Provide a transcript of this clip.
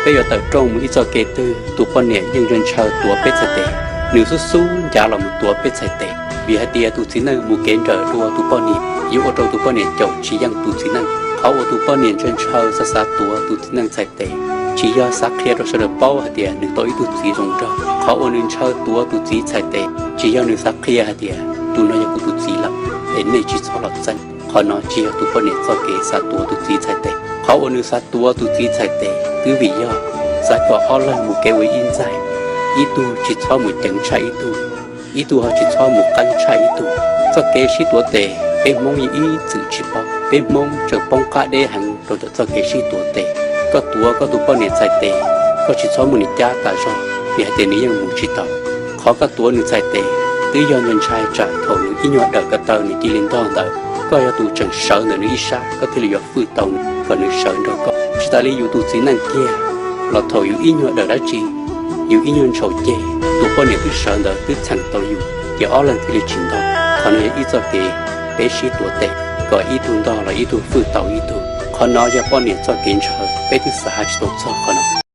Peb yuav tawm rooj mus ib txoj kev twg, tus poj niam yeej ntshaw ntshaw tuav peb txhais tes. Nws xub xub ncav los mus tuav peb txhais tes, vim hais tias tus txiv neej mus kev nrawm dua tus poj niam yuav ua rau tus poj niam caum tsis yeej tus txiv neej. Qhov uas tus poj niam ntshaw ntshaw xav xav tuav tus txiv neej txhais tes, tsis yog xav qhia rau sawv daws paub hais tias nws tau ib tug txiv zoo nraug. Qhov uas nws ntshaw tuav tus txiv txhais tes, tsis yog nws xav qhia hais tias tus no yog kuv tus txiv lawm, es nej tsis txhob los txeeb. Qhov no tsis yog tus poj niam txoj kev xav tuav tus txiv txhais tes. Qhov uas nws xav tuav tus txiv txhais tes twb vim yog xav kom ob leeg mus kev ua ib ntxaig, ib tug tsis txhob mus ceev tshaj ib tug, ib tug ho tsis txhob mus qeeb tshaj ib tug. Txoj kev sib tuav tes peb Hmoob yeej ib txwm tsis paub, peb Hmoob tseem poob qab deb heev rau ntawm txoj kev sib tuav tes. Koj tuav koj tus poj niam txhais tes, koj tsis txhob muab nws cab tas zog, vim hais tias nws yeej mus tsis tau. Qhov koj tuav nws txhais tes twb yog nws ntshai tsam thaum nws ib nyuag dawm ko taw nws cia li ntog ntawd, koj yog tus tseem sawv ntawm nws ib sab, koj thiaj li yuav fwj tau nws kom nws sawv nrog koj. Tsis tas li yus tus txiv neej kiag los thaum yus ib nyuag dawm dab tsi, yus ib nyuag ntshaus ceg, tus poj niam twb sawv ntawd twb txheem tau yus, ces ob leeg thiaj li tsis ntog. Qhov no yog ib txoj kev peb sib tuav tes, kom ib tug ntog los ib tug fwj tau ib tug. Qhov no yog poj niam txoj kev ntshaw, peb twb xav hais tsis tau txog qhov no.